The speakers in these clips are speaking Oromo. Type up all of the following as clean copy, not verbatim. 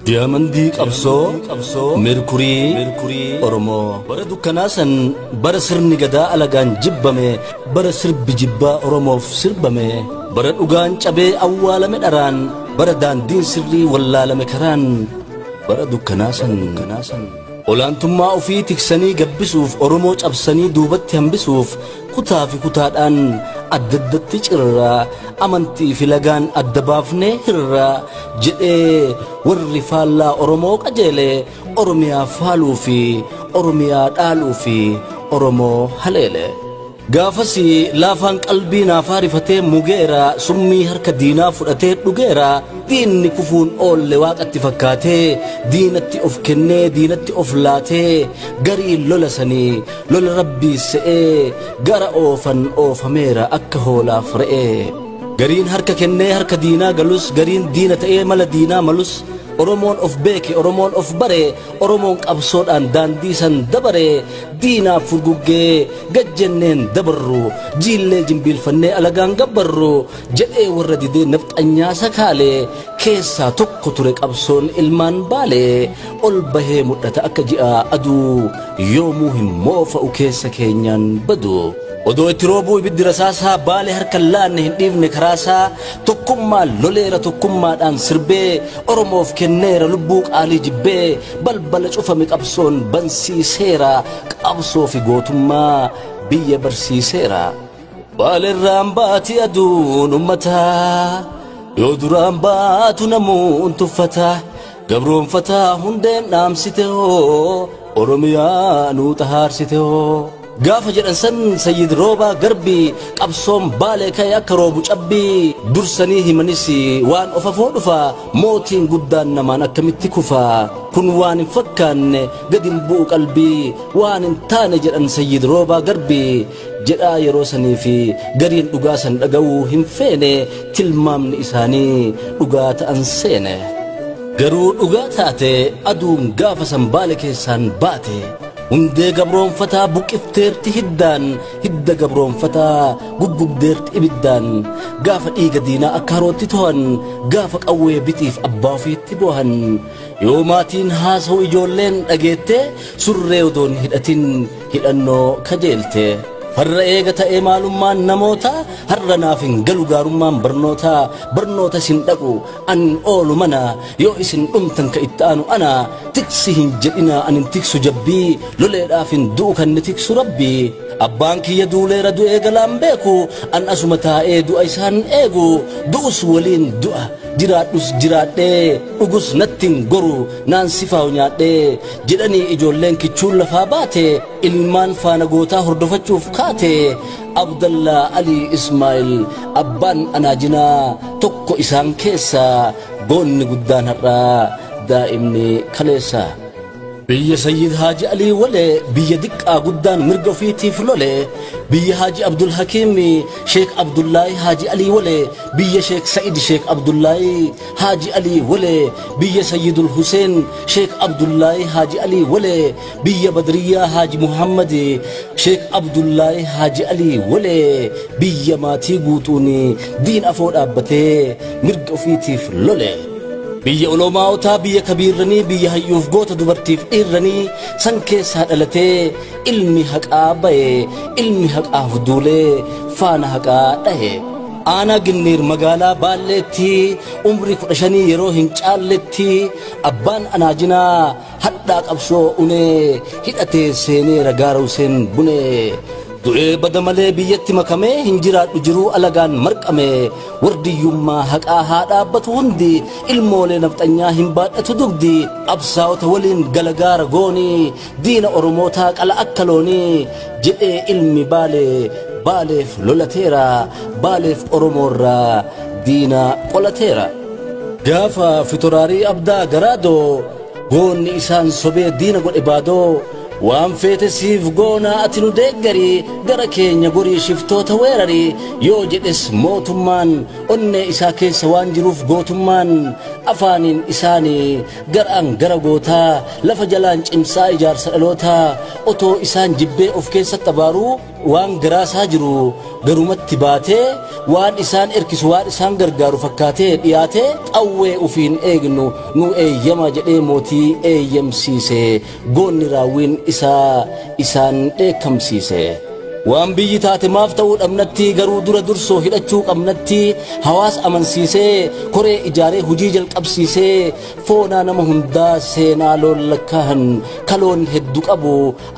Diyaamandii qabsoo Meerkurii Oromoo bara dukkanaa san bara sirni gadaa alagaan jibbame bara sirbi jibbaa Oromoof sirbame bara dhugaan cabee awwaalame dharaan bara daandiin sirrii wallaalame karaan bara dukkanaa san olaantummaa ofii tiksanii gabbisuuf Oromoo cabsanii duubatti hambisuuf kutaa fi kutaadhaan adda addatti cirraa amantii fi lagaan adda baafnee hirraa jedhee warri faallaa Oromoo qajeelee Oromiyaa faaluu fi Oromiyaa dhaaluu fi Oromoo haleele. Gaafas laafaan qalbii naafaa rifatee mugeera summii harka diinaa fudhatee dhugeera diinni kufuun oolle waaqatti fakkaatee diinatti of kennee diinatti of laatee garii lola sanii lola rabbii se'ee gara oofan oofameera akka hoolaaf re'ee. Gariin harka kennee harka diinaa galus gariin diina ta'ee mala diinaa malus Oromoon of beeke Oromoon of bare Oromoon qabsoodhaan daandii san dabare diinaaf furguggee gajjenneen dabarru jiillee jimbiilfannee alagaan gabbarru jedhee warra didee nafxanyaa sakaalee keessaa tokko ture qabsoon ilmaan baalee ol bahee mul'ata akka ji'a aduu yoomuu hin moofa'u keessa keenyaan badu. Odoo itti roobuu ibiddi rasaasaa baalee harka laanne hin dhiifne karaasaa tokkummaa loleera tokkummaadhaan sirbee Oromoof kenneera lubbuu qaalii jibbee balbala cufame qabsoon bansiiseera qabsoo fi gootummaa biyya barsiiseera. Baaleerraan baati aduun uummataa yoo duraan baatu namuun tuffata gabroonfataa hundeen dhaamsite hoo Oromiyaa nuu xahaarsite hoo. Gaafa jedhan san Sayyid Roobaa Garbii qabsoon baalee ka'e akka roobu cabbii dursanii himanis waan ofafoo dhufa mootiin guddaan namaan akkamitti kufa kun waan hin fakkaanne gadi hin bu'u qalbii waan hin taane jedhan Sayyid Roobaa Garbii jedhaa yeroo sanii fi gariin dhugaa san dhaga'uu hin feene tilmaamni isaanii dhugaa ta'an seene. Garuu dhugaa taate aduun gaafa san baale keessaan baate. Hundee gabroonfataa buqqifteerti hiddaan hidda gabroonfataa guggubdeerti ibiddaan gaafa dhiiga diinaa akka harootti to'an gaafa qawwee bitiif abbaa ofiitti bohan yoo maatiin haasa'u ijoolleen dhageette surree odoon hidhatin hidhannoo kajeelte. Farra eega ta'ee maalummaan namoota har'a naaf hin galu gaarummaan barnoota barnoota isin dhaqu an oolu mana yoo isin dhumtan ka itti aanu ana tiksi hin jedhina an hin tiksu jabbii loleedhaaf hin du'u kan ni tiksu rabbii abbaan kiyya duuleera du'ee galaan beeku an asuma taa'ee du'a isaan eegu du'us waliin du'a jiraadhus jiraadhee dhugus natti hin goru naan sifaa'u nyaadhee jedhanii ijoolleen kichuun lafaa baate ilmaan faana gootaa hordofachuuf kaate Abdallaa Alii Ismaa'il abbaan anaajinaa tokko isaan keessaa goonni guddaan har'aa daa'imni kaleessa. Biyya Sayyid Haaji Alii Walee biyya diqqaa guddaan mirga ofiitiif lole biyya Haaji Abdul Hakiim Sheek Abdullaahi Haaji Alii Walee biyya Sheek Sa'id Sheek Abdullaahi Haaji Alii Walee biyya Sayyidul Huseen Sheek Abdullaahi Haaji Alii Walee biyya Badriyyaa Haaji Muhammad Sheek Abdullaahi Haaji Alii Walee biyya maatii guutuun diin afoo dhaabbatee mirga ofiitiif lole. Biyya olomaawotaa biyya kabiirranii biyya hayyuuf goota dubartiif dhiirranii san keessaa dhalatee ilmi haqaa ba'e ilmi haqaaf duulee faana haqaa dhahe. Aanaa Ginniir magaalaa Baalleetti umrii 15 yeroo hin caalletti abbaan anaajinaa hadhaa qabsoo unee hidhatee seeneera gaara Huseen Bunee. Du'ee bada malee biyyatti makamee hin jiraadhu jiruu alagaan marqame wardiyyummaa haqaa haa dhaabbatu hundi ilmoolee nafxanyaa hin baadhatu dugdi qabsaa'ota waliin galagaara goonii diina Oromootaa qala akka loonii jedhee ilmi baalee baaleef lolateera baaleef Oromoorraa diina qolateera. Gaafa fitoraarii Abdaa Garaadoo goonni isaan sobee diina godhe baadoo Waan feete siif goonaa ati nu deeggarii gara keenya gorii shiftoota weerarii yoo jedhes mootummaan onnee isaa keessa waan jiruuf gootummaan afaaniin isaanii garaan gara gootaa lafa jalaan cimsaa ijaarsa dhalootaa otoo isaan jibbee of keessatti abaaruu waan garaasaa jiru garumatti baatee waan isaan erkisu waan isaan gargaaru fakkaatee dhiyaatee qawwee ufiin eegnu nu eeyyama jedhee mootii eeyyamsiise goonni raawwiin isaa isaan dheekkamsiise. Waan biyyi taate maaf ta'uu dhabnatti garuu dura dursoo hidhachuu qabnatti hawaasa amansiisee koree ijaaree hujii jalqabsiisee foonaa nama hundaa seenaa loon lakkaahan kaloon hedduu qabu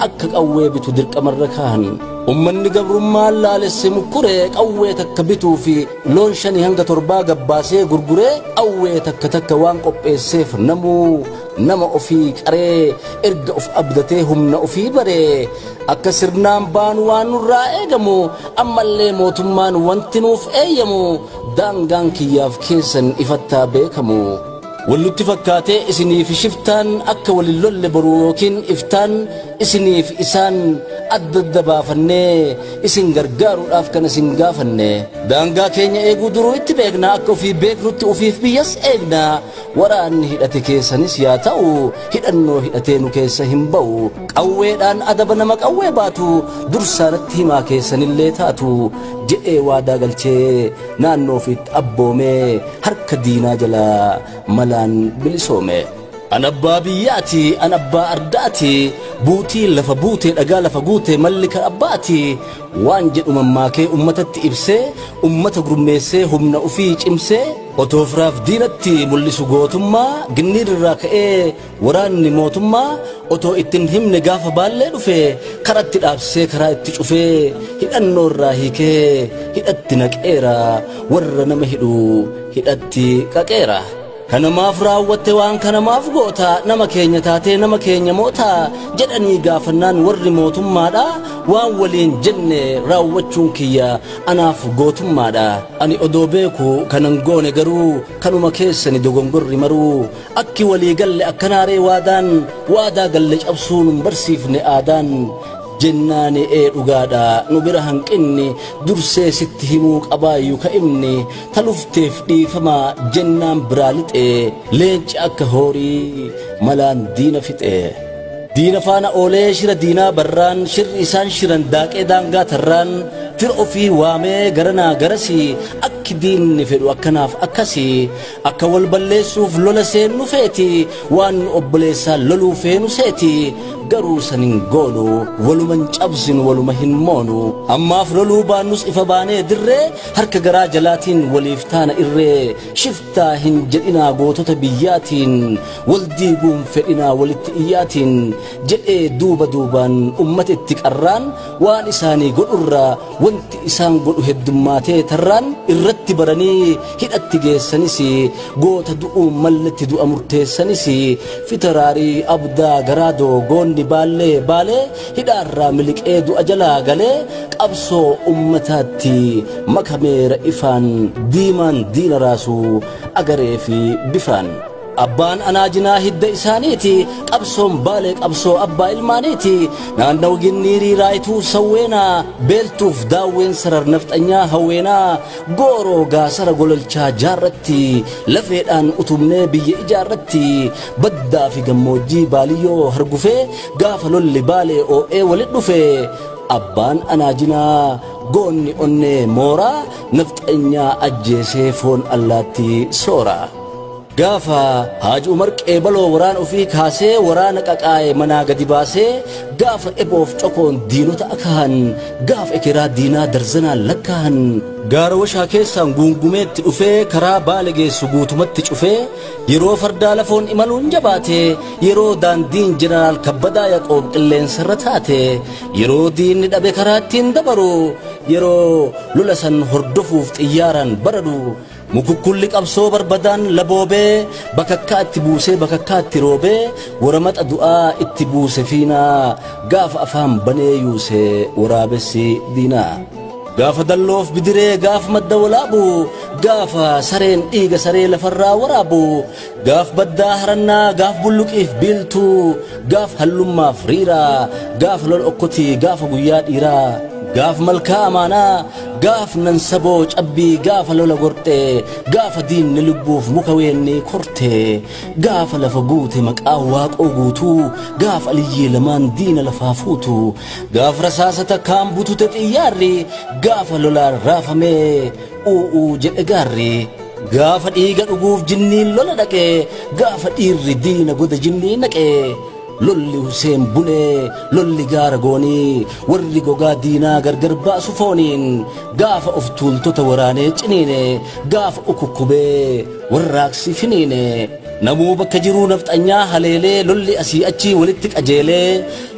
akka qawwee bitu dirqamarra kaahan. Ummanni gabrummaan laalesse mukkuree qawwee takka bituu fi loon 5 hanga 7 gabbaasee gurguree qawwee takka takka waan qopheesseef namuu nama ofii qaree erga of abdatee humna ofii baree akka sirnaan baanu waan nurraa eegamu ammallee mootummaan wanti nuuf eeyyamu daangaan kiyyaaf keessan ifattaa beekamu. Wallutti fakkaatee isiniif shiftaan akka walin lolle boruu yookiin iftaan isiniif isaan adda adda baafannee isin gargaaruudhaaf kan isin gaafanne. Daangaa keenya eeguu duruu itti beekna akka ofii beeknutti ofiif biyyas eegna waraanni hidhate keessanis yaa ta'u hidhannoo hidhatee nu keessa hin ba'u qawweedhaan adaba nama qawwee baatu dursaanatti himaa keessanillee taatu jedhee waadaa galchee naannoo ofiitti abboomee harka diinaa jalaa malaan bilisoome. An abbaa biyyaati, an abbaa ardaati, buutii lafa buutee dhagaa lafa guutee malli kan abbaati waan jedhu mammaakee ummatatti ibsee ummata gurmeessee humna ofii cimsee otoo firaaf diinatti mul'isu gootummaa ginniir irraa ka'ee waraanni mootummaa otoo ittiin himne gaafa baallee dhufe karatti dhaabsee karaa itti cufee hidhannoo irraa hiikee hidhatti naqeera warra nama hidhu hidhatti qaqeera. Kanamaaf raawwatte waan kanamaaf goota nama keenya taatee nama keenya moota jedhanii gaafannaan warri mootummaadha waan waliin jenne raawwachuun kiyya anaaf gootummaadha. Ani odoo beeku kanan goone garuu kanuma keessani dogongorri maruu akki walii galle akkanaaree waadaan waadaa galle cabsuun hin barsiifne aadaan. Jennaani ee dhugaadha nu bira hanqinni dursee sitti himuu qabaayyuu ka'imni talufteef dhiifama jennaan biraa lixee leenci akka horii malaan diina fixee. Diina faana oolee shira diinaa barraan shirri isaan shiran daaqee daangaa tarraan fira ofii waamee garanaa garasii akki diinni fedhu akkanaaf akkasii akka wal balleessuuf lola seennu feeti waan nu obboleessaa loluu feenu seeti garuu san hin goonu waluma hin cabsinu waluma hin moonu ammaaf loluu baannus ifa baanee dirree harka garaa jalaatiin waliif taana irree shiftaa hin jedhinaa gootota biyyaatiin wal diiguun fedhinaa walitti iyyaatiin jedhee duuba duubaan ummata itti qarraan waan isaanii godhurraa wanti isaan godhu heddummaatee tarraan irratti baranii hidhatti geessanis goota du'uu malletti du'a murteessanis fitaraarii abdaa garaadoo goonni baallee baalee hidhaarraa miliqee du'a jalaa galee qabsoo ummataatti makameera ifaan diimaan diina raasuu agaree fi bifaan. Abbaan anaajinaa hidda isaaniiti qabsoon baalee qabsoo abbaa ilmaaniiti naannawa ginniirii raayituu sawweenaa beeltuuf daawween sarar nafxanyaa hawweenaa gooroo gaasara gololchaa jaarratti lafeedhaan utubnee biyya ijaarratti baddaa fi gammoojjii baaliyyoo hargufee gaafa lolli baalee oo'ee walit dhufee abbaan anaajinaa goonni onnee mooraa nafxanyaa ajjeesee foon allaatti soora. Gaafa Haaji Umar Qeebaloo waraan ofii kaasee waraana qaqaa'ee manaa gadi baasee gaafa eboof cokoon diinota akahan gaafa ekeraa diinaa darzanaan lakkaahan gaara washaa keessaan guungumeetti dhufee karaa baale geessu guutumatti cufee yeroo fardaa lafoon imaluun jabaate yeroo daandiin jeneraal Kabbadaa Yaqoob qilleensarra taate yeroo diinni dhabe karaa ittiin dabaru yeroo lola san hordofuuf xiyyaaraan baradu mukukkulli qabsoo barbadaan laboobee bakakkaa itti buusee bakakkaa itti roobee waramaxa du'aa itti buuse fiinaa gaafa afaan banee yuuse waraabessi diinaa. Gaafa dalloof bidiree gaaf madda walaabu gaafa sareen dhiiga saree lafarraa waraabu gaaf baddaa harannaa gaaf bulluqiif biiltuu gaaf hallummaaf riiraa gaaf lol okkotii gaafa guyyaa dhiiraa gaaf malkaa amaanaa gaaf nansaboo cabbii gaafa lola gortee gaafa diinni lubbuuf muka weennee kortee gaafa lafa guute maqaa waaqoo guutuu gaaf aliyyee lamaan diina lafaa fuutu gaaf rasaasa takkaan butute xiyyaarri gaafa lolaan raafamee u'uu jedhe gaarri gaafa dhiiga dhuguuf jinniin lola dhaqee gaafa dhiirri diina goda jinnii naqee lolli Hussein Bunee lolli gaara goonii warri gogaa diinaa gargar baasu fooniin gaafa of tuultota waraanee ciniine gaafa ukukkubee warraaqsi finiine namuu bakka jiruu nafxanyaa haleelee lolli asii achii walitti qajeelee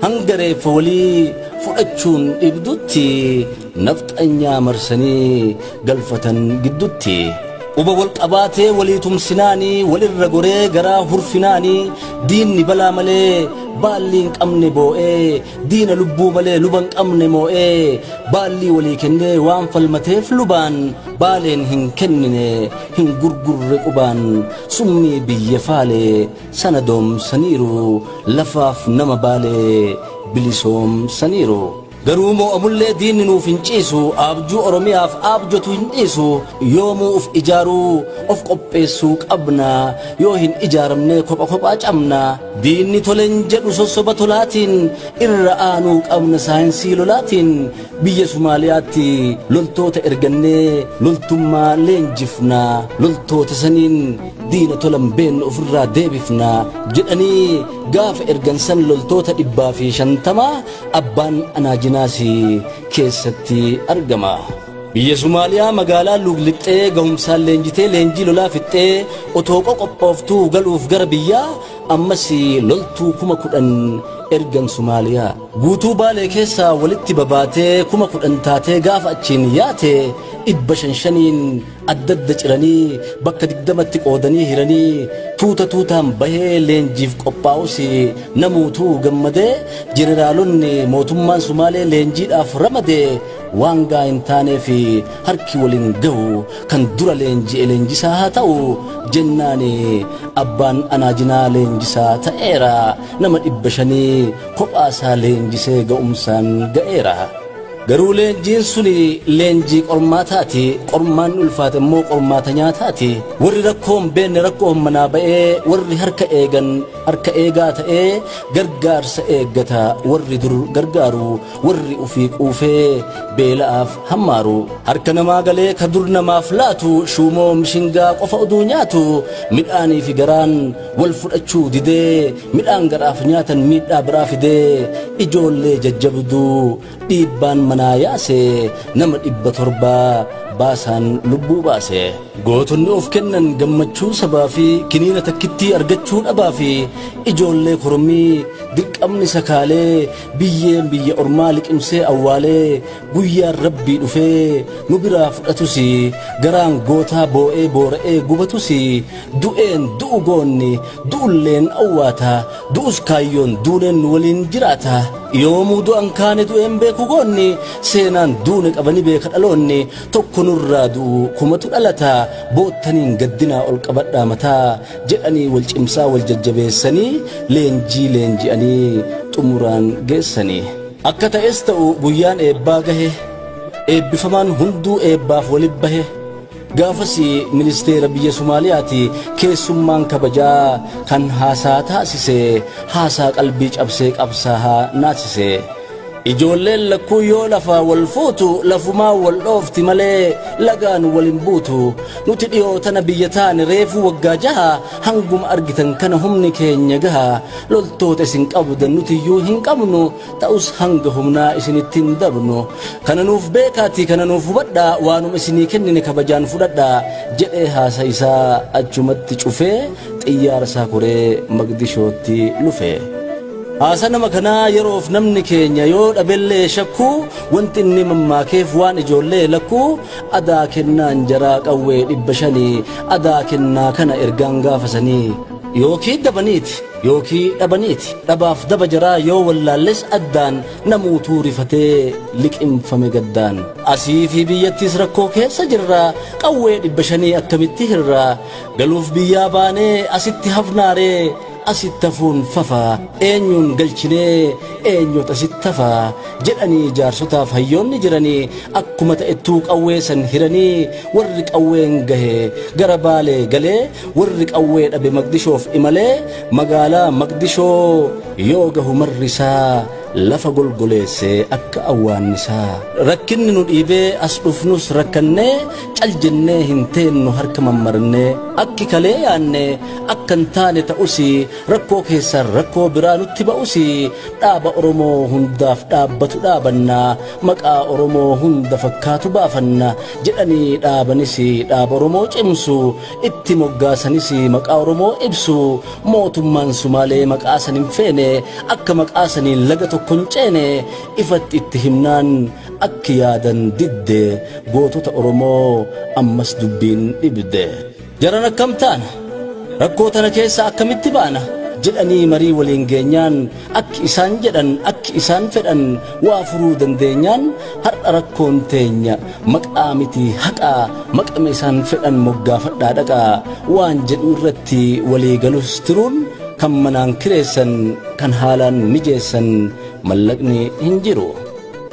hanga reeffa walii fudhachuun dhibdutti nafxanyaa marsanii galfatan giddutti. Uba wal qabaatee walii tumsinaanii walirra goree garaa hurfinaanii diinni balaa malee baalli hin qabne boo'ee diina lubbuu malee luba hin qabne moo'ee baallii walii kennee waan falmateef lubaan baaleen hin kennine hin gurgurre qubaan summii biyya faalee sana doomsaniiru lafaaf nama baalee bilisoomsaniiru. Garuu moo'amullee diinni nuuf hin ciisu abjuu Oromiyaaf abjotu hin dhiisu yoomuu of ijaaruu of qopheessuu qabna yoo hin ijaaramne kopha kophaa cabna diinni tolen jedhu sossoba tolaatiin irra aanuu qabna saayinsii lolaatiin biyya Somaaliyaatti loltoota ergannee loltummaa leenjifna loltoota saniin diina tolan beennu ofirraa deebifna jedhanii gaafa ergan san loltoota 150 abbaan anaajinaasi keessatti argama. Biyya Somaaliyaa magaalaa Luglixxee gahumsaan leenjitee leenjii lolaa fixxee otoo qoqophooftuu galuuf gara biyyaa ammas loltuu 10,000 ergan Somaaliyaa. Guutuu Baalee keessaa walitti babaatee 10,000 taatee gaafa achiin yaate 500 adda adda ciranii bakka 20tti qoodanii hiranii tuuta tuutaan bahee leenjiif qophaa'us namuutuu gammadee jeneraalonni mootummaan Sumaalee leenjiidhaaf ramadee waan gaa hin taaneef harki waliin gahu kan dura leenji'e leenjisaa haa ta'u jennaan abbaan anaajinaa leenjisaa ta'eera nama 500 kophaasaa leenjisee ga'umsaan ga'eera. Garuu leenjiin suni leenjii qormaataati qormaan ulfaate immoo qormaata nyaataati warri rakkoo hin beekne rakkoo manaa ba'ee warri harka eegan harka eegaa ta'ee gargaarsa eeggata warri dur gargaaru warri ufii quufee beela'aaf hammaaru harka namaa galee ka dur namaaf laatu shuumoo mishingaa qofa oduu nyaatu midhaanii fi garaan wal fudhachuu didee midhaan garaaf nyaatan miidhaa biraa fidee ijoollee jajjabduu dhiibbaan manaa yaase nama 700 baasaan lubbuu baase. Gootonni of kennan gammachuu sabaa fi kiniina takkittii argachuu dhabaa fi ijoollee korommii dirqamni sakaalee biyyeen biyya ormaa liqimsee awwaalee guyyaan rabbii dhufee nu biraa fudhatus garaan gootaa boo'ee boora'ee gubatus du'een du'u goonni du'ulleen awwaata du'us kaayyoon duuneen nu waliin jiraata. Yoomuu du'an kaane du'een beeku goonni seenaan duune qabani beeka dhaloonni tokko nurraa du'u kumatu dhalata boottaniin gaddinaa ol qabadhaa mataa jedhanii wal cimsaa wal jajjabeessanii leenjii leenji'anii xumuraan geessanii. Akka ta'es ta'u guyyaan eebbaa gahe eebbifamaan hunduu eebbaaf walib bahe gaafas ministeera biyya Somaaliyaati keessummaan kabajaa kan haasaa taasise haasaa qalbii cabsee qabsaa naasise. Ijoolleen lakkuu yoo lafaa wal fuutu lafumaa wal dhoofti malee lagaan wal hin buutu nuti dhiyoo tana biyya taane reefuu waggaa jaha hanguma argitan kana humni keenya gaha loltoota isin qabdan nuti iyyuu hin qabnu ta'us hanga humnaa isinitti hin dabnu kana nuuf beekaatii kana nuuf hubadhaa waanuma isinii kennine kabajaan fudhadhaa jedhee haasa isaa achumatti cufee xiyyaara isaa koree Maqdishootti lufe. Haasa nama kanaa yeroof namni keenya yoo dhabellee shakkuu wanti inni mammaakeef waan ijoollee lakkuu adaa kennaan jaraa qawwee 500 adaa kennaa kana ergaan gaafasanii. Yookii dabaniiti yookii dhabaniiti dhabaaf daba jaraa yoo wallaalles addaan namuutuu rifatee liqimfame gaddaan. Asii fi biyyattis rakkoo keessa jirra qawwee 500 akkamitti hirra galuuf biyyaa baanee asitti hafnaaree asitti hafuun fafa eenyuun galchinee eenyuut asitti hafa jedhanii jaarsotaaf hayyoonni jiranii akkuma ta'ettuu qawwee san hiranii warri qawween gahe gara Baalee galee warri qawwee dhabe Maqdishoof imalee magaalaa Maqdishoo yoo gahu marrisaa lafa golgoleessee akka awwaannisaa. Rakkinni nu dhiibee as dhufnus rakkannee cal jennee hin teennu harka mammarnee akki kalee yaanne akka hin taane ta'usi rakkoo keessaan rakkoo biraa nutti ba'usi dhaaba Oromoo hundaaf dhaabbatu dhaabannaa maqaa Oromoo hunda fakkaatu baafanna jedhanii dhaabanis dhaaba Oromoo cimsu itti moggaasanis maqaa Oromoo ibsu mootummaan Sumaalee maqaa san hin feene akka maqaa saniin laga tokko hin ceene ifatti itti himnaan akki yaadan didde gootota Oromoo ammas dubbiin dhibde. Jaran akkam taana rakkoo tana keessa akkamitti baana jedhanii marii waliin geenyaan akki isaan jedhan akki isaan fedhan waa furuu dandeenyaan har'a rakkoon teenya maqaa miti haqaa maqame isaan fedhan moggaafadhaa dhaqaa waan jedhu irratti walii galus tiruun kan manaan kireessan kan haalaan mijeessan mallaqni hin jiru.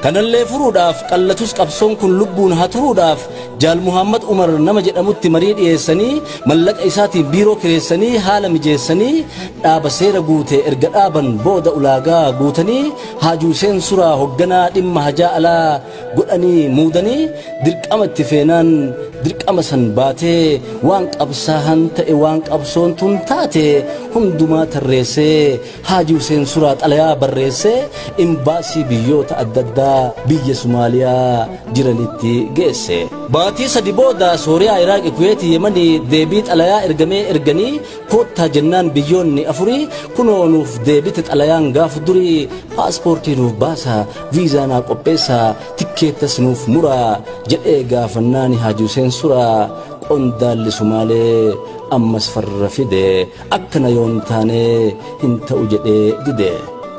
Kanallee furuudhaaf qallatus qabsoon kun lubbuun haa turuudhaaf Jaal Muhammad Umar nama jedhamutti marii dhiyeessanii mallaqa isaatiin biiroo kireessanii haala mijeessanii dhaaba seera guute erga dhaaban booda ulaagaa guutanii Haajuu Huseen Suraa hogganaa dhimma hajaa alaa godhanii muudanii dirqama itti feenaan dirqama san baatee waan qabsaahan ta'e waan qabsoon tun taate hundumaa tarreessee Haajuu Huseen Suraa xalayaa barreessee imbaasii biyyoota adda addaa biyya Somaaliyaa jiranitti geesse. Baatii sadi booda Sooriyaa, Iraaqi, Kuweetii, Yemanii deebii xalayaa ergamee erganii koottaa jennaan biyyoonni afurii kunoo nuuf deebite xalayaan gaafa durii paaspoortii nuuf baasaa, viizaa naa qopheessaa, tikkeettas nuuf muraa jedhee gaafannaan Haajii Huseen Suraa qondaalli Sumaalee ammas farra fide akkana yoon taane hin ta'u jedhee dide.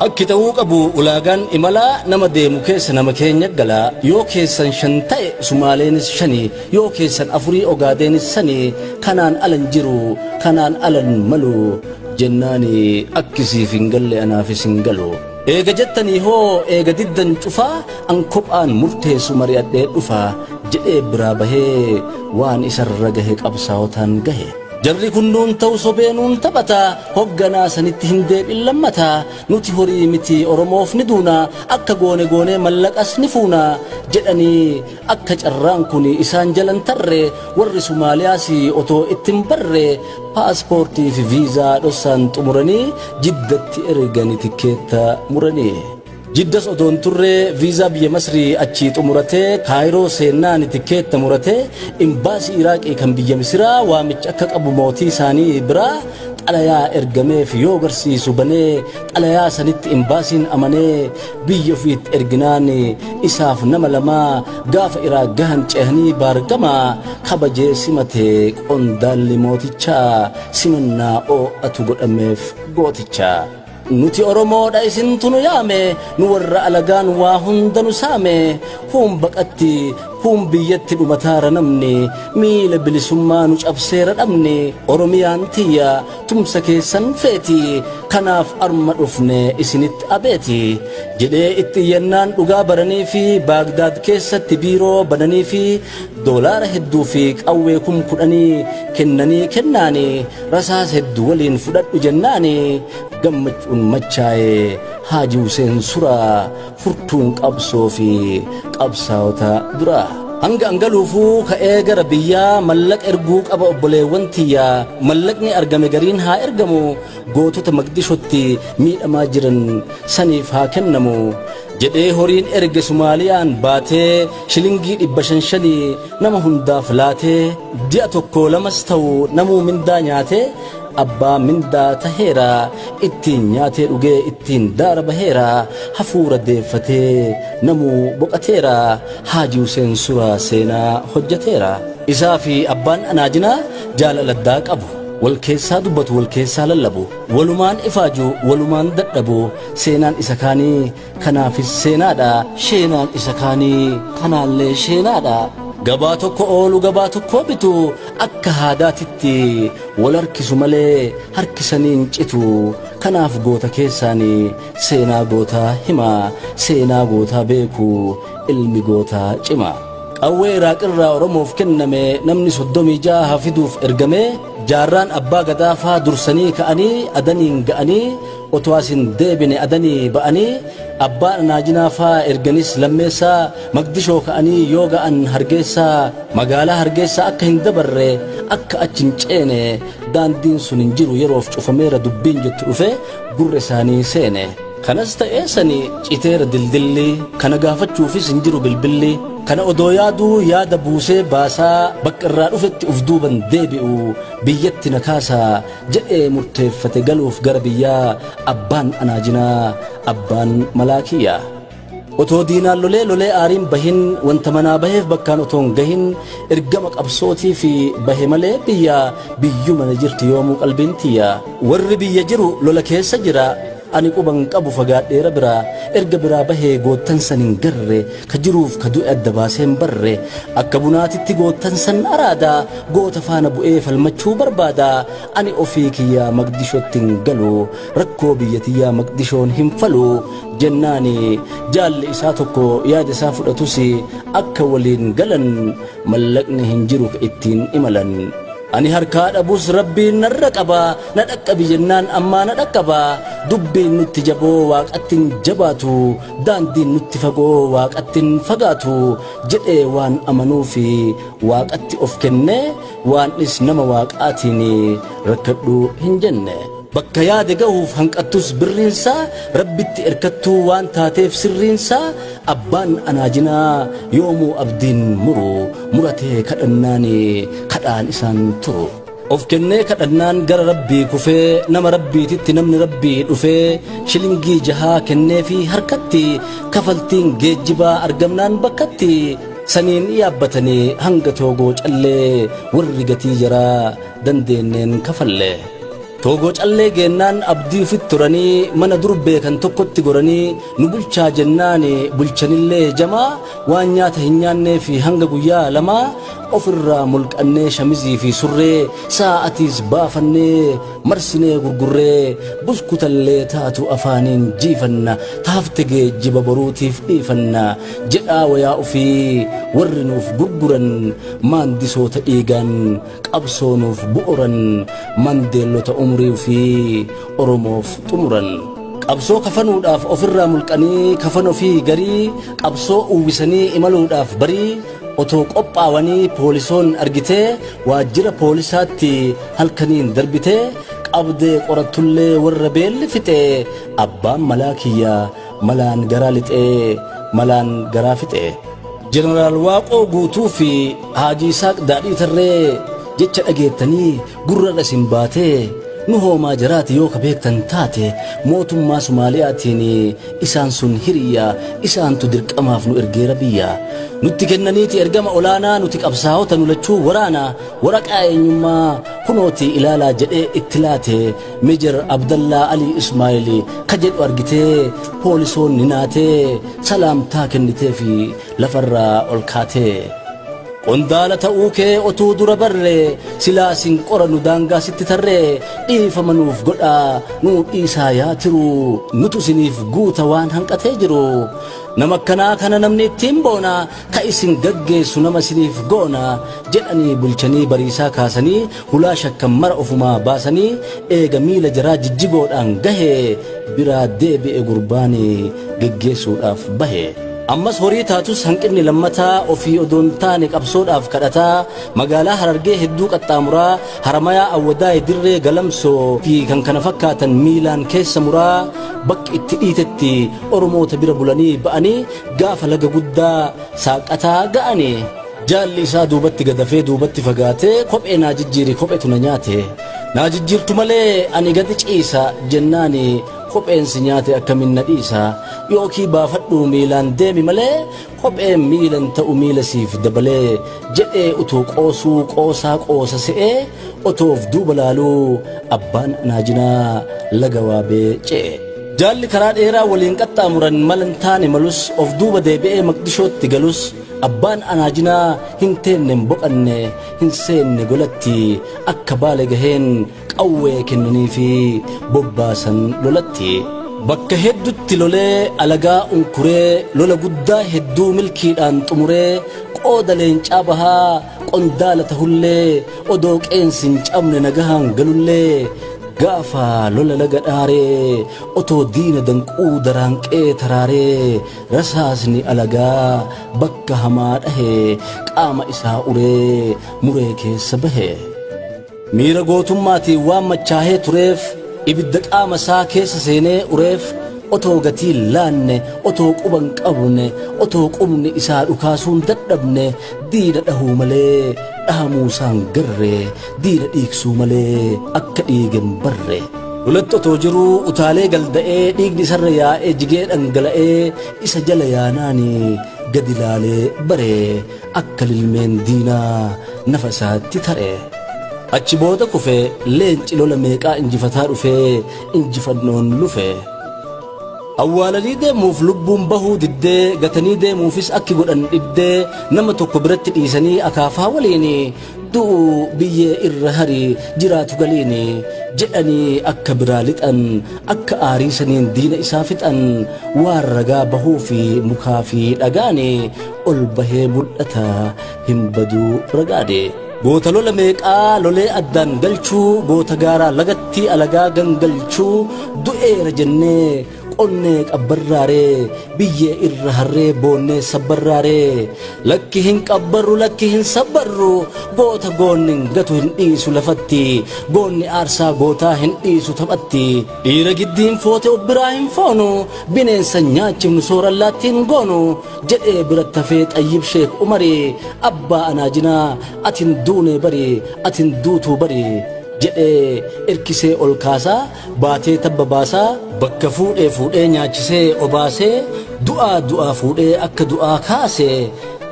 Akki ta'uu qabu ulaagaan imalaa nama deemu keessa nama keenya gala yoo keessan 5 ta'e Sumaaleenis 5 yoo keessan 4 Ogaadeenis 3 kanaan alan jiru kanaan alan malu jennaani akkisiif hin galle anaafis hin galu. Eega jettanii hoo eega diddan cufaa an kophaan murteessu mari'adhee dhufaa jedhee biraa bahee waan isarra gahe qabsaawotaan gahe. Jarri kunnuun ta'u sobeenuun taphata hogganaa sanitti hin deebiin lammata nuti horii miti Oromoof ni duuna akka goone goonee mallaqas ni fuuna jedhanii akka carraan kun isaan jalan tarre warri Somaaliyaas otoo ittiin barre paaspoortii fi viizaa dhossaan xumuranii jiddatti erganii tikkeetta muranii. Jiddas otoon turre viizaa biyya Masrii achii xumuratee Kaayiroo seennaan tikkeetta muratee imbaasii Iraaqii kan biyya Misiraa waamicha akka qabu mootii isaanii biraa xalayaa ergameef yoo garsiisu banee xalayaa sanitti imbaasiin amanee biyya ofiitti erginaan isaaf nama lamaa gaafa Iraaq gahan ceehanii baargamaa kabajee simate qondaalli mootichaa simannaa oo'atu godhameef gooticha. Nuti Oromoodha isintu nu yaame nu warra alagaan waa hunda nu saame huun baqatti huun biyyatti dhumataara namni miila bilisummaa nu cabseera dhabne Oromiyaan tiyya tumsa keessan feeti kanaaf arma dhufne isinitti abeeti jedhee itti iyyannaan dhugaa baranii fi Baagdaad keessatti biiroo bananii fi doolaara hedduu fi qawwee 10,000 kennanii kennaani rasaas hedduu waliin fudhadhu jennaani gammachuun machaa'ee Haajii Huseen Suraa furtuun qabsoo fi qabsaa'ota dura. Hanga angaluufuu ka'ee gara biyyaa mallaqa erguu qaba obboleewwan tiyyaa mallaqni argame gariin haa ergamu gootota Maqdishootti miidhamaa jiran saniif haa kennamu jedhee horiin erge Sumaaliyaan baatee shilingii 500 nama hundaaf laatee ji'a 1 2 ta'u namuu mindaa nyaatee abbaa mindaa taheera ittiin nyaatee dhugee ittiin daara baheera hafuura deeffatee namuu boqateera Haajii Huseen Suraa seenaa hojjeteera. Isaa fi abbaan anaajinaa jaalala addaa qabu. Wal keessaa dubbatu, wal keessaa lallabu, walumaan ifaaju, walumaan dadhabu. Seenaan isa kaanii kanaafis seenaadha, sheenaan isa kaanii kanaallee sheenaadha. Gabaa tokko oolu, gabaa tokko bitu, akka haadaatitti wal harkisu malee harkisaniin citu. Kanaaf goota keessaanii seenaa gootaa hima, seenaa gootaa beeku ilmi gootaa cima. Qawwee Iraaqirraa Oromoof kenname namni 36 fiduuf ergame. Jaarraan abbaa gadaafaa dursanii ka'anii adaniin ga'anii, otoo asin deebine adanii ba'anii. Abbaan anaajinaafaa erganis lammeessaa Maqdishoo ka'anii yoo ga'an Hargeysaa, magaalaa Hargeysaa akka hin dabarre, akka achi hin ceene, daandiin sun hin jiru, yeroof cufameera dubbiin jettu dhufe gurra isaanii seene. Kanas ta'ee sani citeera dildilli, kana gaafachuufis hin jiru bilbilli. Kana odoo yaaduu yaada buusee baasaa bakka irraa dhufetti uf duuban deebi'u, biyyatti na kaasaa jedhee murteeffate galuuf gara biyyaa abbaan anaajinaa, abbaan malaakiyyaa. Otoo diinaan lolee lolee aariin bahin, wanta manaa baheef bakkaan otoo hin gahin, ergama qabsootii fi bahe malee biyya biyyuma na jirti yoomuu qalbiin tiyya. Warri biyya jiru lola keessa jira, ani quban qabu fagaadheera biraa. Erga biraa bahee goottan san hin garre, ka jiruuf ka du'e adda baasee hin barre. Akka bunaatitti goottan san araada, goota faana bu'ee falmachuu barbaada. Ani ofii kiyyaa Maqdishootti hin galu, rakkoo biyya tiyyaa Maqdishoon hin falu jennaani jaalli isaa tokko yaada isaa fudhatus akka waliin galan mallaqni hin jiru ittiin imalan. Ani harkaa dhabus Rabbiin narra qaba, na dhaqqabi jennaan ammaa na dhaqqaba. Dubbiin nutti jaboo waaqatti hin jabaatu, daandiin nutti fagoo waaqatti hin fagaatu jedhee waan amanuufi waaqatti of kenne, waan is nama waaqaatiin rakkadhu hin jenne. Bakka yaade gahuuf hanqattus birriinsaa, Rabbitti erkattuu waan taateef sirriinsaa, abbaan anaajinaa yoomuu abdiin muru, muratee kadhannaan kadhaan isaan turu. Of kennee kadhannaan gara Rabbii kufee, nama Rabbiititti namni Rabbii dhufee shilingii 6 kennee fi harkatti kafaltiin geejjibaa argamnaan bakkatti saniin yaabbatanii hanga Toogoo Callee warri gatii jaraa dandeenneen kafalle. Toogoo Callee geennaan abdii ofitti turanii mana dur beekan tokkotti goranii nu bulchaa jennaan bulchanillee jamaa waan nyaata hin nyaannee fi hanga guyyaa 2 ofirraa mulqannee shamizii fi surree sa'atiis baafannee marsinee gurgurree buskutallee taatu afaaniin jiifanna, taafte geejjiba boruutiif dhiifanna jedhaa wayaa ofii warri nuuf gurguran maandisoota dhiigaan qabsoo nuuf bu'uran, mandeellota umrii ofii Oromoof xumuran. Qabsoo kafanuudhaaf ofirraa mulqanii kafan ofii garii qabsoo uwwisanii imaluudhaaf barii otoo qophaawanii poolisoon argitee waajjira poolisaatti halkaniin darbitee qabdee qorattullee warra beelli fixee abbaan malaa kiyyaa malaan garaa lixee malaan garaa fixee. Jeneraal Waaqoo Guutuu fi Haajii Isaaq Daadhii Tarree jecha dhageettanii gurrarra isin baatee nu hoomaa jaraati yoo ka beektan taate, mootummaa Somaaliyaatiin isaan sun hiriyya, isaantu dirqamaaf nu ergeera biyya. Nutti kennaniiti ergama olaanaa, nuti qabsaa'ota nu lachuu waraana, waraqaa eenyummaa kunooti ilaalaa jedhee itti laate. Meejar Abdallaa Alii Ismaa'eel ka jedhu argitee poolisoonni naatee salaamtaa kennitee fi lafarraa ol kaatee. Qondaala ta'uu kee otuu dura barree silaa sin qoranu daangaa sitti tarree, dhiifama nuuf godhaa nuu dhiisaa yaa tiru, nutu isiniif guuta waan hanqatee jiru. Nama akkanaa kana namni ittiin boona, ka isin gaggeessu nama isiniif goona jedhanii bulchanii bariisaa kaasanii hulaa shakkan mara ofumaa baasanii eega miila jaraa jijjigoodhaan gahee biraa deebi'e gurbaanii geggeessuudhaaf bahe. Ammas horii taatus hanqinni lammataa ofii odoon taane qabsoodhaaf kadhataa magaalaa Harargee hedduu qaxxaamuraa Haramayaa, Awwadaay, Dirree, Galamsoo fi kan kana fakkaatan miilaan keessa muraa bakki itti dhiitetti Oromoota bira bulanii ba'anii gaafa laga guddaa saaqataa ga'anii. Jaalli isaa duubatti gadafee duubatti fagaatee kophee naa jijjiiri, kopheetu na nyaate, naa jijjiirtu malee ani gadi ciisa jennaani. Kopheen si nyaate akkamiin na dhiisa yookii baafadhuu miilaan deemi malee kopheen miilan ta'u miila siif dabalee jedhee utoo qoosuu qoosaa qoosa se'ee otoof duuba laaluu abbaan anaajinaa laga waabee ce'e. Jaalli karaa dheeraa waliin qaxxaamuran malan taane malus of duuba deebi'ee Maqdishootti galus abbaan anaajinaa hin teenne hin boqanne hin seenne golatti akka baale gaheen qawwee kennanii fi bobbaasan lolatti. Bakka hedduutti lolee alagaa unkuree lola guddaa hedduu milkiidhaan xumuree qooda leencaa bahaa qondaala tahullee odoo qeensi hin cabne nagahaan galullee gaafa lola laga dhaaree otoo diina danquu daraanqee taraaree rasaasni alagaa bakka hamaa dhahee qaama isaa uree muree keessa bahe. Miira gootummaatiin waan machaahee tureef ibidda qaama isaa keessa seenee ureef otoo gatii laanne otoo quban qabne otoo qubni isaa dhukaasuun dadhabne diina dhahuu malee dhahamuu isaan garree diina dhiigsuu malee akka dhiigan barre. Lolatti otoo jiruu utaalee galda'ee dhiigni isarra yaa'ee jigee dhangala'ee isa jala yaanaani gadi laalee baree akka lilmeen diinaa nafa isaatti taree. Achi booda kufee leenci lola meeqaa injifataa dhufee injifannoon lufe. Awwaalanii deemuuf lubbuun bahuu diddee gatanii deemuufis akki godhan dhiddee nama tokko biratti dhiisanii akaafaa waliin du'u biyyee irra hari jiraatu galiin jedhanii akka biraa lixan akka aariisaniin diina isaa fixan waan ragaa bahuu fi mukaa fi dhagaan ol bahee mul'ata hin baduu ragaade. Goota lola meeqaa lolee addaan galchuu goota gaaraa lagatti alagaa gangalchuu du'eera jennee qonnee qabbarraaree biyyee irra harree boonnee sabbarraaree lakki hin qabbarru lakki hin sabbarru goota goonni hin gatu hin dhiisu lafatti goonni aarsaa gootaa hin dhiisu taphatti dhiira giddiin foote of biraa hin foonu bineensa nyaachifnu soorallaatti hin goonu jedhee biratti hafee Xayyib Sheek Umarii abbaa anaajinaa atin duune bari atin duutuu bari jedhee erkisee ol kaasaa baatee tabba baasaa bakka fuudhee fuudhee nyaachisee obaasee du'aa du'aa fuudhee akka du'aa kaasee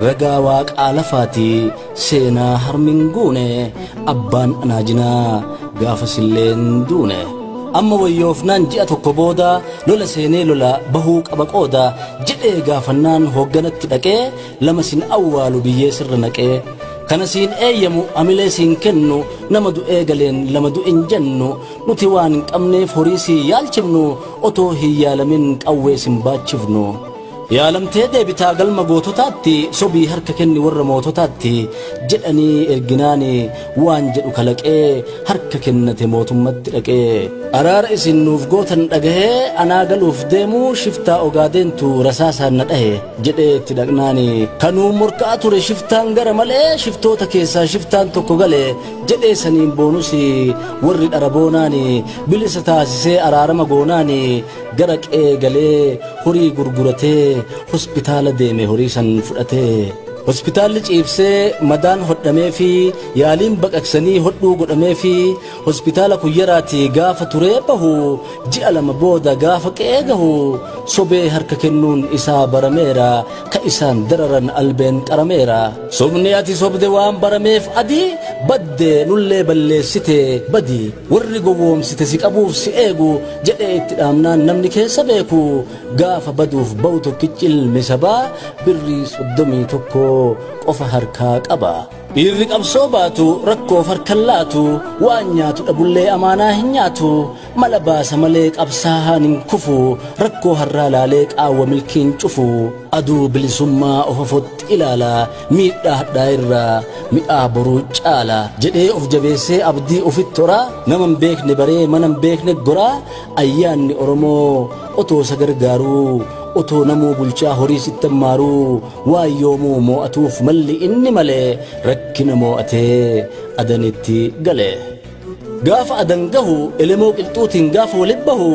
ragaa waaqaa lafaati seenaa harmin guune abbaan anaajinaa gaafasillee hin duune. Amma wayyoofnaan ji'a tokko booda lola seenee lola bahuu qaba qooda jedhee gaafannaan hoogganatti dhaqee lama sin awwaalu biyyee sirra naqee. Kana siin eeyyamu amilee siin kennu nama du'ee galeen lama du'in jennu nuti waan hin qabneef horii si yaalchifnu otoo hin yaalamin qawwee sin baachifnu. Yaalamtee deebitaa galma goototaatti sobii harka kenni warra moototaatti jedhanii erginaani waan jedhu kalaqee harka kennate mootummatti dhaqee. Araara isin nuuf gootan dhagahee anaa galuuf deemuu shiftaa ogaadeentu rasaasaan na dhahe jedhee itti dhaqnaani. Kanuu morkaa ture shiftaan gara malee shiftoota keessaa shiftaan tokko gale jedhee saniin boonus warri dhara boonaani bilisa taasisee araarama goonaani gara qe'ee galee horii gurguratee hospitaala deeme horii san fudhatee. Hospitaalli ciibsee madaan hodhamee fi yaaliin baqaqsanii hodhuu godhamee fi hospitaala kuyyaraatii gaafa turee bahu ji'a lama booda gaafa qe'ee gahu sobee harka kennuun isaa barameera ka isaan dararan albeen qarameera. Sobni ati sobde waan barameef adii badde nullee balleessite badi warri gowwoomsite si qabuuf si eegu jedhee itti dhaamnaan namni keessa beeku gaafa baduuf bahu tokkichi ilmi sabaa birrii 31 qofa harkaa qaba. Dhiirri qabsoo baatu rakkoof harkan laatu waan nyaatu dhabullee amaanaa hin nyaatu mala baasa malee qabsaa'aan hin kufu rakkoo harraa laalee qaawwa milkiin cufu aduu bilisummaa of afotti ilaala miidhaa hadhaa irraa mi'aa boruu caala jedhee of jabeessee abdii ofitti horaa nama hin beekne baree mana hin beekne goraa ayyaanni Oromoo otoo isa gargaaruu otoo namuu bulchaa horii sitti ammaaruu waan yoomuu moo'atuuf malli inni malee rakkina moo'atee adanitti gale. Gaafa adan gahu elemoo qilxuutiin gaafa walitti bahu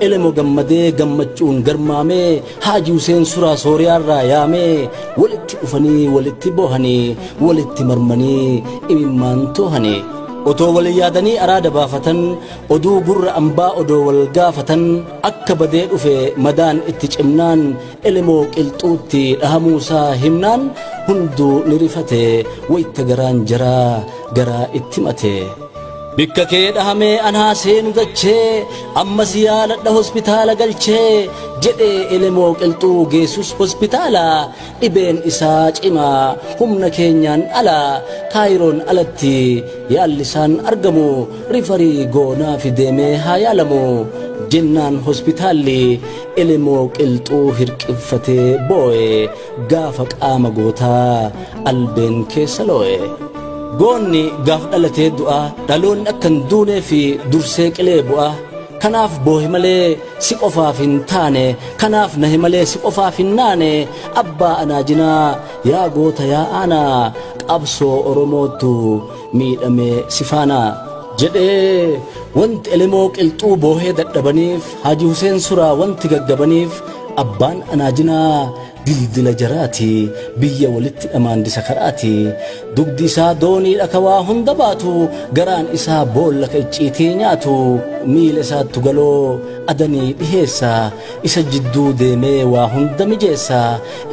elemoo gammadee gammachuun garmaamee Haaji Huseen Suraa Sooriyaarraa yaamee walitti dhufanii walitti boohanii walitti marmanii imimmaan toohanii. Otoo wal yaadanii araada baafatan, oduu gurra ambaa odoo wal gaafatan, akka badee dhufe madaan itti cimnaan, Elemoo Qilxuutti dhahamuusaa himnaan, hunduu ni rifate wayitta garaan jaraa garaa itti mate. Bikka kee dhahamee anaa seenu dachee, ammas yaaladha hospitaala galchee, jedhee Elemoo Qilxuu geessus hospitaala, dhibeen isaa cimaa humna keenyaan ala, Kaayiroon alatti yaallisaan argamu, rifarii goonaa fi deemee haa yaalamu. Jennaan hospitaalli Elemoo Qilxuu hirqiffatee boo'e, gaafa qaama gootaa albeen keessa loo'e. Goonni gaaf dhalatee du'a, dhaloonni akka hin duunee fi dursee qilee bu'a. Kanaaf boohe malee si qofaaf hin taane, kanaaf nahe malee si qofaaf hin naane, abbaa anaajinaa yaa goota yaa aanaa, qabsoo Oromootu miidhame si faana. Jedhee wanti Elemoo Qilxuu boohee dadhabaniif, Haji Huseen Suraa wanti gaggabaniif, abbaan anaajinaa dildila jaraati, biyya walitti dhamaandisa karaati. Dugdi isaa doonii dhakawaa hunda baatu, garaan isaa boolla ka icciitii nyaatu, miila isaattu galoo adanii dhiheessa, isa jidduu deemee waa hunda mijeessa,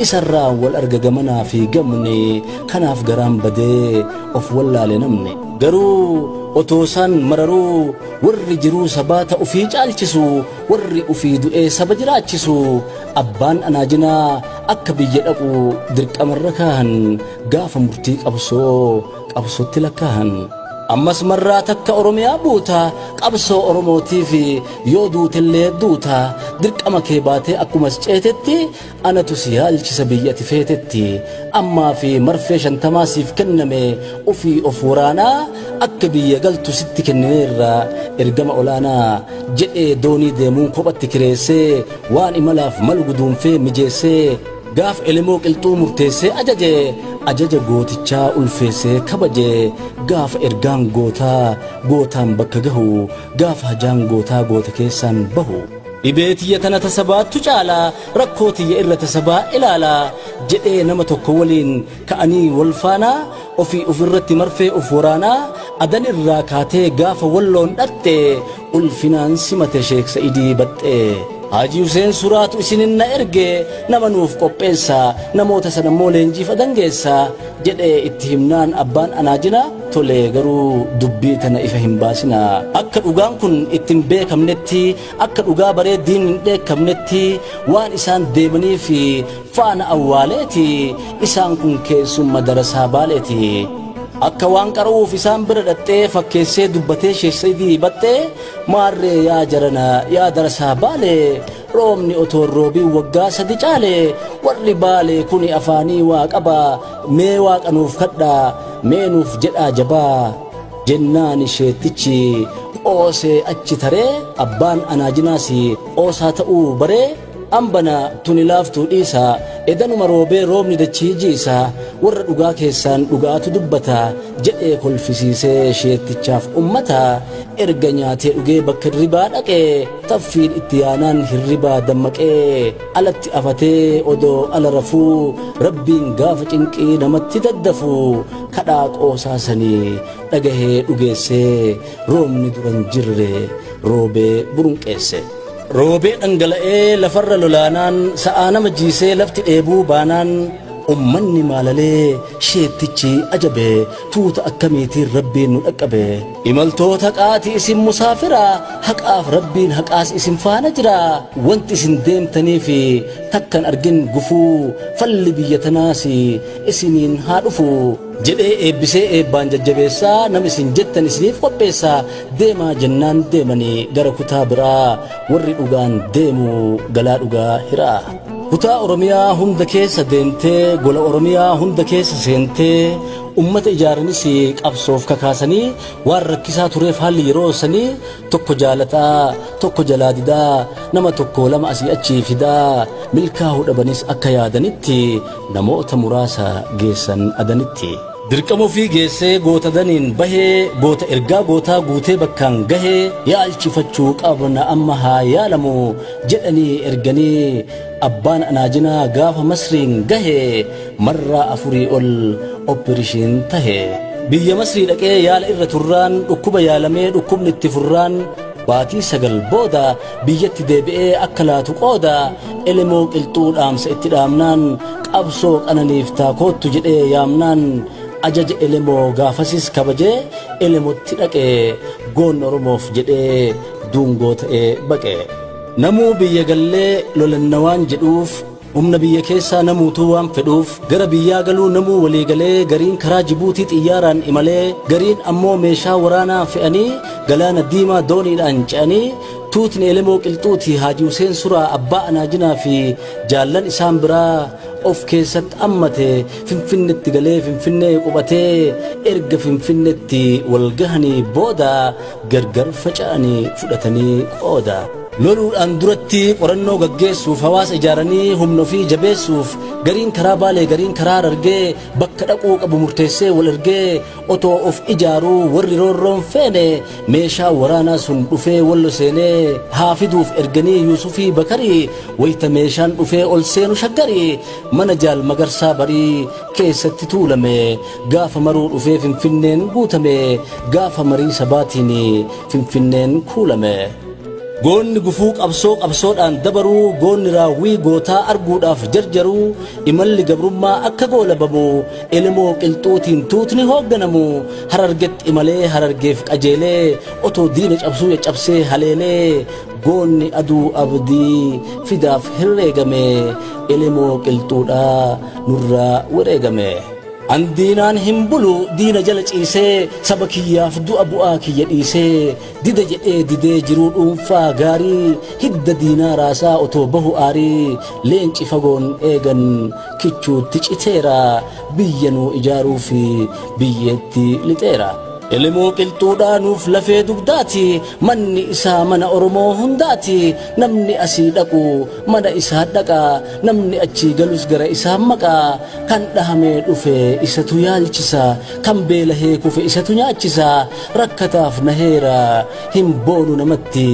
isarraa wal arga gamanaa fi gamni, kanaaf garaan badee of wallaale namni. Garuu otoo isaan mararuu warri jiruu sabaata ufii caalchisu, warri ufii du'ee saba jiraachisu, abbaan anaajinaa akka biyya dhaqu dirqamarra kaahan, gaafa murtii qabsoo qabsootti lakkaahan. Ammas marraa takka Oromiyaa buuta, qabsoo Oromootiif yoo duutellee duuta, dirqama kee baatee akkumas ceetetti, anatu si yaalchisa biyya ati feetetti. Ammaa fi marfee 50 siif kenname ufii of waraanaa, akka biyya galtu sitti kennineerra ergama olaanaa, jedhee doonii deemuun kophatti kireessee, waan imalaaf malu guduunfee mijeessee, gaaf Elemoo Qilxuu murteessee ajaje, ajaja gootichaa ulfeessee kabaje, gaafa ergaan gootaa gootaan bakka gahu, gaafa hajaan gootaa goota keessaan bahu. Dhibee tiyya tana tasabaattu caala, rakkoo tiyya irra tasabaa ilaala, jedhee nama tokko waliin ka'anii wal faanaa, ofii ofirratti marfee of waraanaa, adan irraa kaatee gaafa walloon dhatte, ulfinaan simate Sheek Sa'idii Baxxee. Haji Huseen Suraatu isinin na erge, nama nuuf qopheessa, namoota sana immoo leenjiif adangeessa, jedhee itti himnaan abbaan anaajina tole, garuu dubbii tana ifa hin baasina. Akka dhugaan kun ittiin beekamnetti, akka dhugaa bareeddiin hin dheekkamnetti, waan isaan deemanii fi faana awwaaleeti, isaan kun keessumma darasaa baaleeti. Akka waan qara'uuf isaan bira dhattee fakkeessee dubbatee Sheek Sa'idii Baxxee, maarree yaa jarana yaa darasaa baalee, roobni otoo roobiin waggaa 3 caale, warri baalee kuni afaanii waa qaba, mee waaqa nuuf kadhaa, mee nuuf jedhaa jabaa. Jennaan isheettichi qoosee achi taree, abbaan anaajinaas qoosaa ta'uu baree, ambana tuni laaftuu dhiisa, edanuma roobee roobni dachii jiisa, warra dhugaa keessaan dhugaatu dubbata, jedhee kolfisiisee sheettichaaf ummata. Erga nyaatee dhugee bakka hirribaa dhaqee, taffiin itti yaanaan hirribaa dammaqee, alatti afatee odoo ala rafuu, rabbiin gaafa cinqii namatti daddafu, kadhaa qoosaasanii dhagahee dhugeessee, roobni duran jirre roobee burunqeesse. Roobee dhangala'ee lafarra lolaanaan, sa'aa nama jiisee lafti dheebuu baanaan, ummanni maalalee sheettichi ajabe, tuuta akkamiitiin rabbiin nu dhaqqabe. Imaltoota qaatii isin musaafira, haqaaf rabbiin haqaas isin faana jira, wanti isin deemtanii fi takkan argin gufuu, falli biyya tanaas isiniin haa dhufu, jedhee eebbisee eebbaan jajjabeessaa, nama isin jettan isiniif qopheessaa, deemaa jennaan deemanii gara kutaa biraa, warri dhugaan deemu galaa dhugaa hiraa. Kutaa Oromiyaa hunda keessa deemtee, gola Oromiyaa hunda keessa seentee, ummata ijaaranis qabsoof kakaasanii, waan rakkisaa tureef haalli yeroo sanii, tokko jaalataa tokko jalaa didaa, nama tokko lama asii achi fidaa, milkaa'uu dhabanis akka yaadanitti namoota muraasa geessan adanitti. Dirqama ofii geessee goota daniin bahee, goota ergaa gootaa guutee bakkaan gahee, yaalchifachuu qabna amma haa yaalamu, jedhanii erganii abbaan anaajinaa gaafa Masriin gahee, marraa 4 ol operishiin tahe. Biyya Masrii dhaqee yaala irra turraan dhukkuba yaalamee dhukkubni itti furraan baatii 9 booda biyyatti deebi'ee akka laatu qooda Elemoo Qilxuu dhaamsa itti dhaamnaan qabsoo qananiif taakootu jedhee yaamnaan ajaja Elemoo gaafasis kabajee Elemotti dhaqee goon Oromoof jedhee duungoo ta'ee baqe. Namuu biyya gallee lolanna waan jedhuuf humna biyya keessaa namuutuu waan fedhuuf gara biyyaa galuu namuu walii galee gariin karaa Jibuutii xiyyaaraan imalee gariin ammoo meeshaa waraanaa fe'anii galaana diimaa dooniidhaan ce'anii tuutni Elemoo Qilxuutii Haaji Huseen Suraa abbaa Anaajinaa fi jaallan isaan biraa of keessatti ammate Finfinnetti galee Finfinnee qubatee erga Finfinnetti wal gahanii booda gargar faca'anii fudhatanii qooda. Loluudhaan duratti qorannoo gaggeessuuf hawaasa ijaaranii humna ofii jabeessuuf gariin karaa Baalee gariin karaa Harargee bakka dhaquu qabu murteessee wal ergee otoo of ijaaruu warri roorroon feene meeshaa waraanaa sun dhufee wallo seenee haa fiduuf erganii Yuusufii Bakarii wayita meeshaan dhufee ol seenu Shaggarii mana Jaal Magarsaa Barii keessatti tuulame gaafa maruu dhufee Finfinneen guutame gaafa marii sabaatiin Finfinneen kuulame. Goonni gufuu qabsoo qabsoodhaan dabaruu goonni raawwii gootaa arguudhaaf jarjaruu imalli gabrummaa akka goolabamu Elemoo Qilxuutiin tuutni hoogganamu Harargetti imalee Harargeef qajeelee otoo diina cabsuu caccabsee haleelee goonni aduu abdii fidaaf herreegame Elemoo Qilxuudhaa nurraa wareegame. Andiinaan hin bulu diina jala ciisee saba kiyyaaf du'a bu'aa kiyya dhiisee dida jedhee didee jiruu dhuunfaa gaarii hidda diinaa raasaa otoo bahu aarii leenci fagoon eegan kichuutti citeera biyya nuu ijaaruu fi biyyeetti lixeera. Elemoo Qilxuudhaa nuuf lafee dugdaati manni isaa mana Oromoo hundaati namni asii dhaqu mana isaa dhaqa namni achii galus gara isaa maqa kan dhahamee dhufe isatu yaalchisa kan beelahee kufe isatu nyaachisa rakkataaf naheera hin boonu namatti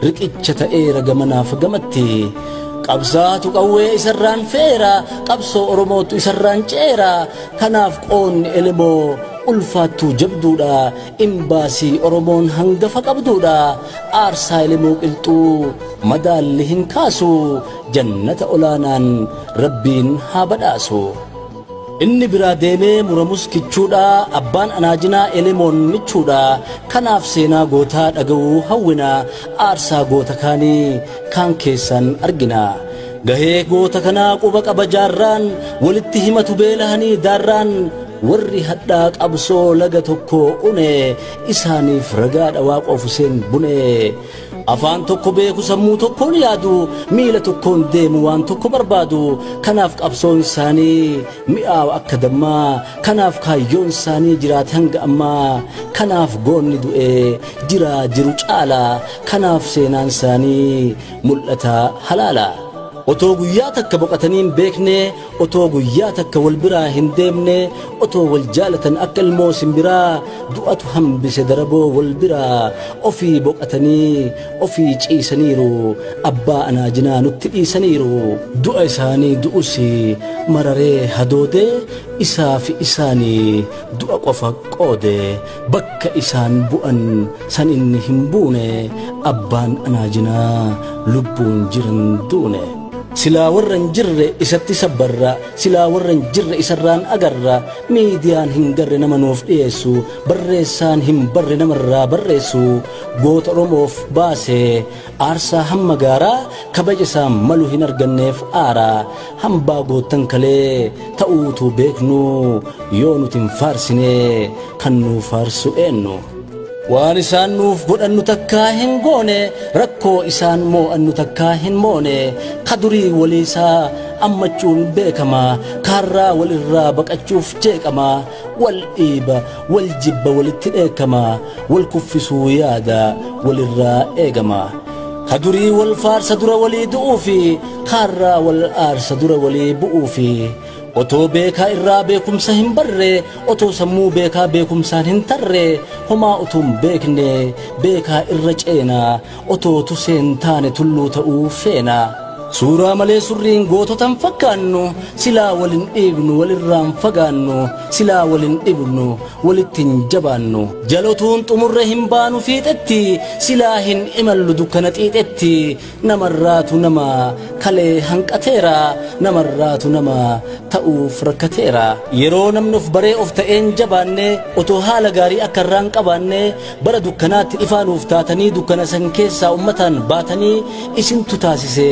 riqicha ta'eera gamanaaf gamatti. Qabsaatu qawwee isarraan feera qabsoo Oromootu isarraan ceera kanaaf qoonni Elemoo ulfaattuu jabduudha imbaasii Oromoon hangafa qabduudha aarsaa Elemoo Qilxuu madaalli hin kaasu jannata olaanaan Rabbiin haa badhaasu. Inni biraa deemee muramus kichuudha abbaan Anaajinaa Elemoon michuudha kanaaf seenaa gootaa dhaga'uu hawwina aarsaa goota kaanii kaan keessan argina. Gahee goota kanaa quba qaba jaarraan walitti himatu beelahanii daarraan warri hadhaa qabsoo laga tokko une isaaniif ragaadha Waaqoof Huseen bune. Afaan tokko beeku sammuu tokkoon yaadu miila tokkoon deemu waan tokko barbaadu kanaaf qabsoon isaanii mi'aawa akka dammaa kanaaf kaayyoon isaanii jiraate hanga ammaa kanaaf goonni du'e jiraa jiru caala kanaaf seenaan isaanii mul'ata halaala. Otoo guyyaa takka boqotanii hin beekne otoo guyyaa takka wal biraa hin deemne otoo wal jaalatan akka ilmoo simbiraa du'atu hambise daraboo wal biraa ofii boqotanii ofii ciisaniiru abbaa Anaajinaa nutti dhiisaniiru du'a isaanii du'us mararee hadoodee isaa fi isaanii du'a qofa qoode bakka isaan bu'an san inni hin buune abbaan Anaajinaa lubbuun jiran duune. Silaa warra hin jirre isatti sabbarra silaa warra hin jirre isarraan agarra miidiyaan hin garre nama nuuf dhiyeessu barreessaan hin barre namarraa barreessu goota Oromoof baase aarsaa hamma gaaraa kabaja isaa malu hin arganneef aaraa hambaa goottan kalee ta'uutu beeknu yoo nuti hin faarsine kan nuu faarsu eenyu. Waan isaan nuuf godhannu takkaa hin goone rakkoo isaan moo'annu takkaa hin moone kadurii waliisaa ammachuun beekama kaarraa walirraa baqachuuf jeeqama wal dhiiba wal jibba walitti dheekama wal kuffisuu yaada walirraa eegama. Kadurii wal faarsa dura walii du'uufi kaarraa wal aarsa dura walii bu'uufi. Otoo beekaa irraa beekumsa hin barre otoo sammuu beekaa beekumsaan hin tarre homaa otoo hin beekne beekaa irra ceena otoo tuseen taane tulluu ta'uu feena. Suuraa malee surriin goototan fakkaannu, silaa walin dhiibnu walirraan fagaannu, silaa walin dhibnu walitti hin jabaannu. Jalotuun xumurre hin baanu fiixetti, silaa hin imallu dukkana xiixetti. Namarraatu nama kalee hanqateera, namarraatu nama ta'uuf rakkateera. Yeroo namni of baree of ta'een jabaanne, otoo haala gaarii akka irraan qabaanne, bara dukkanaatti ifaanuuf taatanii dukkana san keessaa ummataan baatanii isintu taasise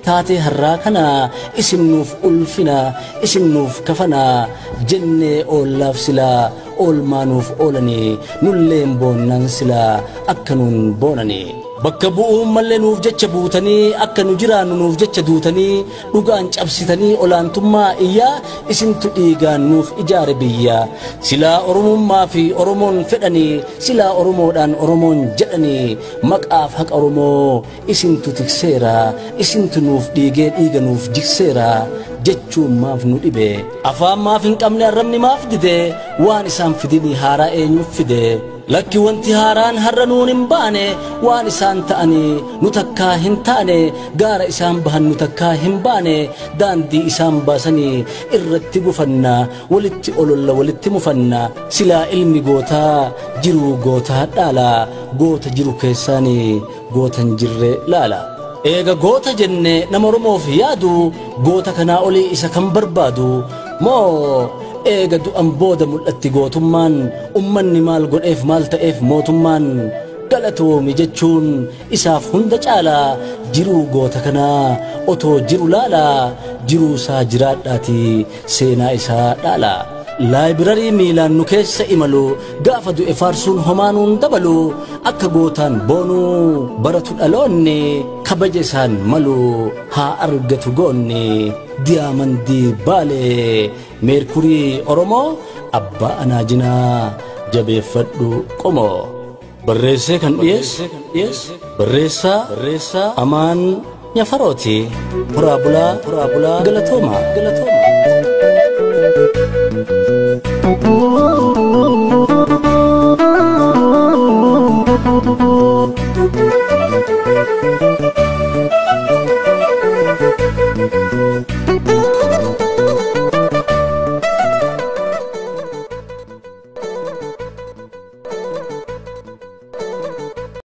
taatee har'aa kana. Isin nuuf ulfina, isin nuuf kafana jennee oollaaf silaa oolmaanuuf oolanii, nulleen boonnan silaa akka nuun boonanii. Bakka bu'uun mallee nuuf jecha buutanii, akka nu jiraannu nuuf jecha duutanii, dhugaan cabsitanii olaantummaa iyyaa, isintu dhiigaan nuuf ijaare biyya. Silaa Oromummaa fi Oromoon fedhanii, silaa Oromoodhaan Oromoon jedhanii, maqaaf haqa Oromoo isintu tikseera, isintu nuuf dhiigee dhiiga nuuf jigseera jechuun maaf nu dhibe? Afaan maaf hin qabne arrabni maaf dide? Waan isaan fidinii haaraa eenyuuf fide? Lakki wanti haaraan har'a nuun hin baane, waan isaan ta'anii nu takkaa hin taane, gaara isaan bahan nu takkaa hin baane, daandii isaan baasanii irratti gufanna, walitti ololla walitti mufanna. Silaa ilmi gootaa jiruu gootaa dhaala, goota jiru keessaanii goota hin jirre laala. Eega goota jenne nama Oromoof yaadu, goota kanaa olii isa kan barbaadu moo? Eega du'an booda mul'atti gootummaan, ummanni maal godheef maal ta'eef mootummaan? Galatoomi jechuun isaaf hunda caala, jiruu goota kanaa otoo jiru laala, jiruu isaa jiraadhaati seenaa isaa dhaala. Laayibirarii miilaan nu keessa imalu, gaafa du'e faarsuun homaanuun dabalu, akka gootaan boonuu baratu dhaloonni, kabaja isaan malu haa argatu goonni. Diyaamandii Baalee, meerkurii Oromoo, abbaa anaajinaa jabeeffadhu qomoo. Barreessee kan dhiyeesse barreessaa Amaan Nyafarooti. Horaa bulaa, horaa bulaa, galatooma, galatooma.